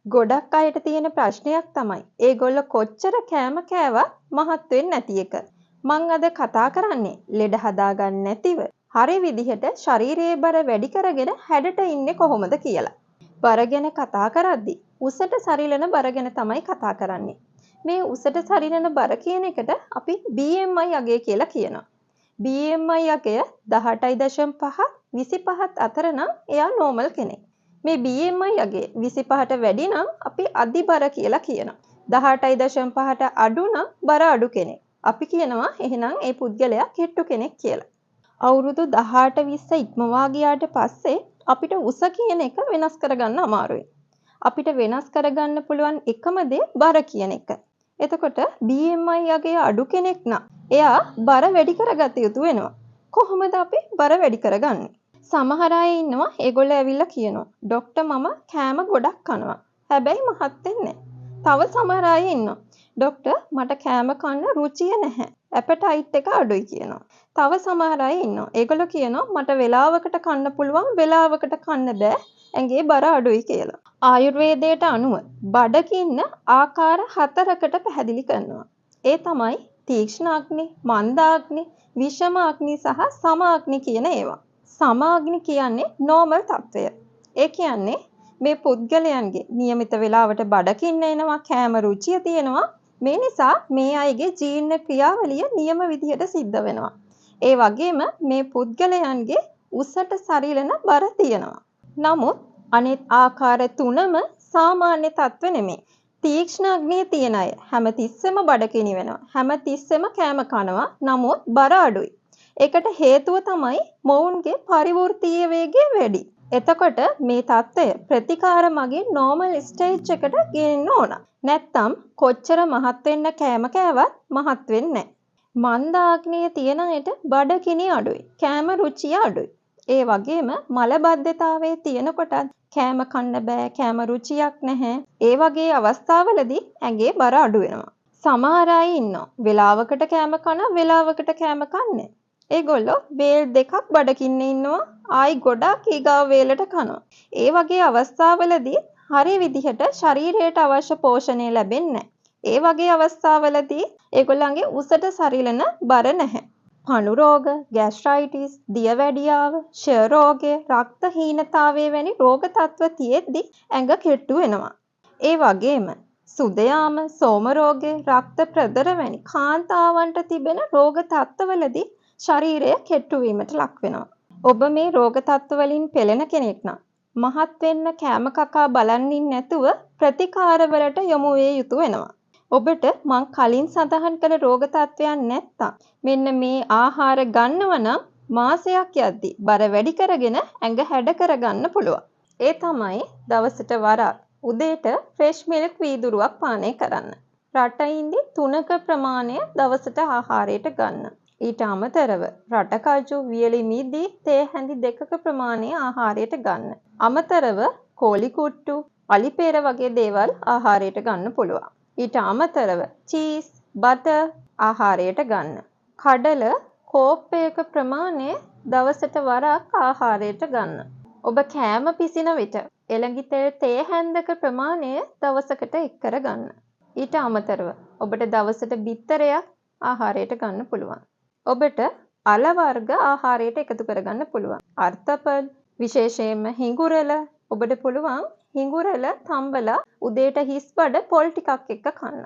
ගොඩක් අයට තියෙන ප්‍රශ්නයක් තමයි ඒගොල්ලෝ කොච්චර කෑම කෑවත් මහත් වෙන්නේ නැති එක. මං අද කතා කරන්නේ ලෙඩ හදාගන්න නැතිව හරි විදිහට ශරීරයේ බර වැඩි කරගෙන හැඩට ඉන්නේ කොහොමද කියලා. බර ගැන කතා කරද්දි උසට සරිලන බර ගැන තමයි කතා කරන්නේ. මේ උසට සරිලන බර කියන එකට අපි BMI අගය කියලා කියනවා. BMI අගය 18.5 25ත් අතර නම් එයා නෝමල් කෙනෙක්. මේ BMI අගය 25ට වැඩි නම් අපි අධිබර කියලා කියනවා. 18.5ට අඩු නම් බර අඩු කෙනෙක්. අපි කියනවා එහෙනම් ඒ පුද්ගලයා කෙට්ටු කෙනෙක් කියලා. අවුරුදු 18 20 ඉක්මවා ගියාට පස්සේ අපිට උස කියන එක වෙනස් කරගන්න අමාරුයි. අපිට වෙනස් කරගන්න පුළුවන් එකම දේ බර කියන එක. එතකොට BMI අගය අඩු කෙනෙක් නම් එයා බර වැඩි කරගත යුතු වෙනවා. කොහොමද අපි බර වැඩි කරගන්නේ? සමහර අය ඉන්නවා, ඒගොල්ලෝ ඇවිල්ලා කියනවා, "ඩොක්ටර්, මම කෑම ගොඩක් කනවා. හැබැයි මහත් වෙන්නේ නැහැ." තව සමහර අය ඉන්නවා, "ඩොක්ටර්, මට කෑම කන්න රුචිය නැහැ. ඇපටයිට් එක අඩුයි" කියනවා. තව සමහර අය ඉන්නවා. ඒගොල්ලෝ කියනවා, "මට වෙලාවකට කන්න පුළුවන්, වෙලාවකට කන්න බෑ. ඇඟේ බර අඩුයි" කියලා. ආයුර්වේදයට අනුව බඩගින්න ආකාර හතරකට පැහැදිලි කරනවා. ඒ තමයි තීක්ෂණ අග්නි, මන්දාග්නි, විෂම අග්නි සහ සම අග්නි කියන ඒවා. සම අග්නි කියන්නේ නෝමල් තත්ත්වය. ඒ කියන්නේ මේ පුද්ගලයන්ගේ නියමිත වෙලාවට බඩගින්න එනවා, කෑම රුචිය තියෙනවා. මේ නිසා මේ අයගේ ජීර්ණ ක්‍රියාවලිය නියම විදිහට සිද්ධ වෙනවා. ඒ වගේම මේ පුද්ගලයන්ගේ උසට සරිලන බර තියෙනවා. නමුත් අනෙත් ආකාර තුනම සාමාන්‍ය තත්ත්ව නෙමෙයි. තීක්ෂණ අග්නිය තියෙන අය හැම තිස්සෙම බඩගිනි වෙනවා. හැම තිස්සෙම කෑම කනවා. නමුත් බර අඩුයි. ඒකට හේතුව තමයි මොවුන්ගේ පරිවෘත්තීය වේගය වැඩි. එතකොට මේ තත්ත්වය ප්‍රතිකාර මගින් නෝමල් ස්ටේජ් එකට ගේන්න ඕන. නැත්තම් කොච්චර මහත් වෙන්න කෑම කෑවත් මහත් වෙන්නේ නැහැ. මන්දාග්නිය තියෙන අයට බඩගිනි අඩුයි. කෑම රුචිය අඩුයි. ඒ වගේම මලබද්ධතාවයේ තියෙනකොටත් කෑම කන්න බෑ, කෑම රුචියක් නැහැ. ඒ වගේ අවස්ථාවලදී ඇඟේ බර අඩු වෙනවා. සමහර අය ඉන්නවා, වෙලාවකට කෑම කනවා, වෙලාවකට කෑම කන්නේ. ඒගොල්ලෝ වේල් දෙකක් බඩගින්නේ ඉන්නවා, ආයි ගොඩාක් ඊගාව වේලට කනවා. ඒ වගේ අවස්ථාවලදී හරි විදිහට ශරීරයට අවශ්‍ය පෝෂණය ලැබෙන්නේ නැහැ. ඒ වගේ අවස්ථාවලදී ඒගොල්ලන්ගේ උසට සරිලන බර නැහැ. පණු රෝග, ගැස්ට්‍රයිටිස්, දියවැඩියාව, ක්ෂය රෝගය, රක්ත හීනතාවය වැනි රෝග තත්ත්ව තියෙද්දි ඇඟ කෙට්ටු වෙනවා. ඒ වගේම සුදයාම, සෝම රෝගය, රක්ත ප්‍රදර වැනි කාන්තාවන්ට තිබෙන රෝග තත්ත්වවලදී ශරීරය කෙට්ටු වීමට ලක් වෙනවා. ඔබ මේ රෝග තත්ත්ව වලින් පෙළෙන කෙනෙක් නම් මහත් වෙන්න කෑම කකා බලන් ඉන්නේ නැතුව ප්‍රතිකාරවලට යොමු විය යුතු වෙනවා. ඔබට මං කලින් සඳහන් කළ රෝග තත්ත්වයන් නැත්තම් මෙන්න මේ ආහාර ගන්නව නම් මාසයක් යද්දි බර වැඩි කරගෙන ඇඟ හැඩ කරගන්න පුළුවන්. ඒ තමයි දවසට වරක් උදේට ෆ්‍රෙෂ් මිල්ක් වීදුරුවක් පානය කරන්න. රටඉඳි තුනක ප්‍රමාණය දවසට ආහාරයට ගන්න. ඊට අමතරව රටකජු, වියලි මිදි තේ හැඳි දෙකක ප්‍රමාණය ආහාරයට ගන්න. අමතරව කෝලි කුට්ටු, අලිපේර වගේ දේවල් ආහාරයට ගන්න පුළුවන්. ඊට අමතරව චීස්, බටර් ආහාරයට ගන්න. කඩල කෝප්පයක ප්‍රමාණය දවසට වරක් ආහාරයට ගන්න. ඔබ කෑම පිසින විට එළඟි තෙල් තේ හැන්දක ප්‍රමාණය දවසකට එක් කර ගන්න. ඊට අමතරව ඔබට දවසට බිත්තරයක් ආහාරයට ගන්න පුළුවන්. ඔබට අල වර්ග ආහාරයට එකතු කරගන්න පුළුවන්. අර්තපල්, විශේෂයෙන්ම හිඟුරල. ඔබට පුළුවන් හිඟුරල තම්බලා උදේට හිස් බඩ පොල් ටිකක් එක්ක කන්න.